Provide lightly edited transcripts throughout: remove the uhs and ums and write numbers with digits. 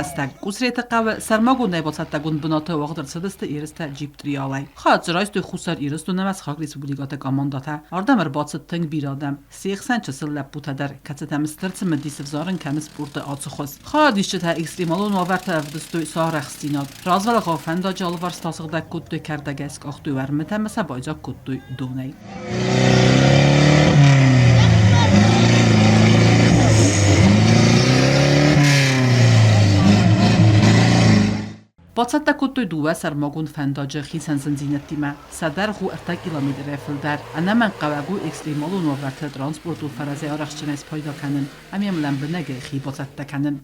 Хӕстӕг Къусреты хъӕуы сӕрмагондӕй бацӕттӕгонд бынаты уагъд ӕрцыдысты ерыстӕ джип-триалӕй. Хайад дзы райстой Хуссар Ирыстон ӕмӕ сыхаг республикӕты командӕтӕ. Ардӕм ӕрбацыд тынг бирӕ адӕм. Се хсӕн чысыл лӕппутӕ дӕр, кӕцытӕм стыр цымыдис ӕвзарын кӕны спорты ацы хуыз. Хайадисджытӕ экстремалон уавӕртӕ ӕвдыстой сӕ арӕхстдзинад. Развӕлгъау фӕндаджы алыварс та сыгъдӕг кодтой кӕрдӕгӕй скъахтой уӕрмытӕ ӕмӕ сӕ байдзаг кодтой донӕй. Бацӕттӕ кодтой дыууӕ сӕрмагонд фӕндаджы хицӕн зындзинӕдтимӕ. Сӕ дӕргъ у ӕртӕ километрӕй фылдӕр. Ӕнӕмӕнгхъӕуӕг у экстремалон уавӕрты транспортон фӕрӕзӕй арӕхстджынӕй спайда кӕнын ӕмӕ йӕм лӕмбынӕгӕй хи бацӕттӕ кӕнын.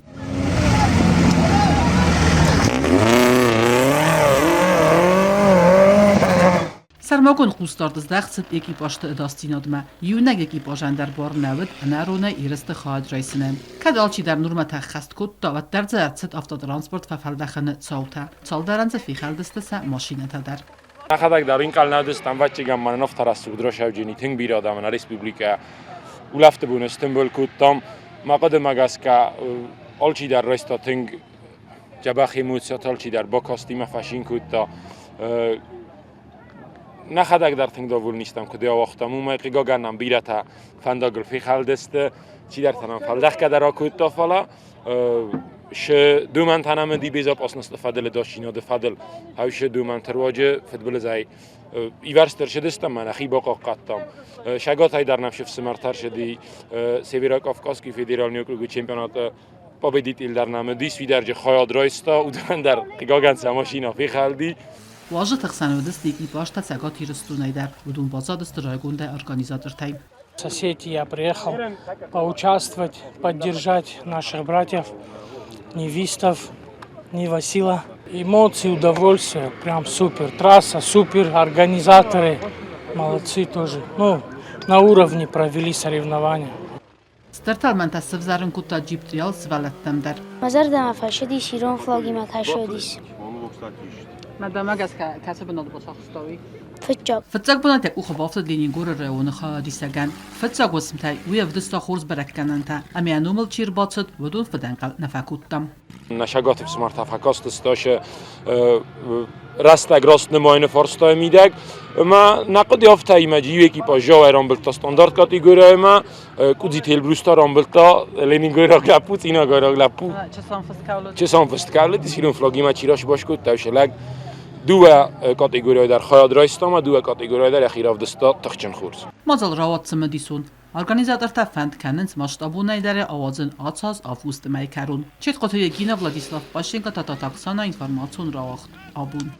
Сӕрмагонд хъусдард здӕхт цыд экипажты ӕдасдзинадмӕ. Иунӕг экипажӕн дӕр бар нӕ уыд ӕнӕронӕй ерысты хайад райсынӕн. Кӕд алчидӕр нормӕтӕ ӕххӕст кодта, уӕддӕр дзы ӕрцыд автотранспорт фӕфӕлдӕхыны цаутӕ. Цалдӕрӕн дзы фехӕлдысты сӕ машинӕтӕ дӕр. Нӕхӕдӕг дӕр ӕнхъӕл нӕ уыдыстӕм, ӕвӕццӕгӕн ма нын афтӕ рӕсугъд рӕсӕвджын тынг бирӕ адӕм нӕ республикӕ улӕфты бон стымбыл кодтам. Мӕ хъуыдымӕ гӕсгӕ алчидӕр райста тынг дзӕбӕх эмоцитӕ, алчидӕр бакастимӕ фӕцин кодта. Нӕхӕдӕг дӕр тынг довольны стӕм, куыд ауагътам, уымӕй хъыгагӕн нӕм бирӕтӕ фӕндагыл фехӕлдысты, чидӕртӕ нӕм фӕлдӕхгӕ дӕр акодта, фӕлӕ шы домӕнтӕ нӕм ди безопасности фӕдыл ӕдасдзинады фӕдыл хӕусы домӕнты руаджы фыдбылызӕй ивӕрзт ӕрцыдыстӕм ӕмӕ нӕхи бахъахъхъӕдтам. Сӕгатӕй дӕр нӕм се фсымӕртӕ ӕрцыди Северо-Кавказский федеральный округы чемпионаты победитель дӕр нӕм уыди, свидарджы хайад райста, уыдонӕн дӕр хъыгагӕн сӕ машинӕ фехӕлди. Уазджыты хсӕн уыдысты экипажтӕ Цӕгат Ирыстонӕй дӕр. Уыдон баззадысты райгондӕй организатортӕй. С Осетии я приехал поучаствовать, поддержать наших братьев, невистов, Невасила. Эмоции, удовольствие, прям супер. Трасса супер, организаторы молодцы тоже. Ну, на уровне провели соревнования. Стыр тӕлмӕнтӕ сывзӕрын кодта джип-триал сывӕллӕттӕм дӕр. Мӕ зӕрдӕмӕ фӕцыдис ирон флагимӕ кӕсодис. Мӕ гӕсгӕ кӕцы бынат бацахста уый? Фыццаг. Фыццаг бынат йӕ къухы бафтыд Ленингоры районы хайадисӕгӕн. Фыццаг уысмтӕй уый ӕвдыста хорз бӕрӕггӕнӕнтӕ, ӕмӕ йӕ номыл чи ӕрбацыд, уыдон фыдӕнхъӕл нӕ фӕкодта. Шагаты фсымӕртӕ фӕкастысты рӕстӕг раст нымайыны фарстайы мидӕг. Ӕмӕ нӕ хъуыды афтӕ имӕ иу экипаж жауӕй рамбылдта стандарт категорияйы Кудзиты Эльбрус та рамбылдта ленингойраг лӕппу, цъинагайраг лӕппу. Чесан фыст кӕлыд, сирон флагимӕ чи расбас кодта, уыцы лӕг дыууӕ категорияйы дӕр хайад райста ӕмӕ дыууӕ категорияйы дӕр йӕхи равдыста тыхджын хорз. Мадзал рауад цымыдисон. Организатортӕ фӕнд кӕнынц масштабонӕй дӕр ауадзын ацы аз августы мӕйы кӕрон. Четкъоты Егина, Владислав Пащенко, Татат Оксана, информацион рауагъд. Абон.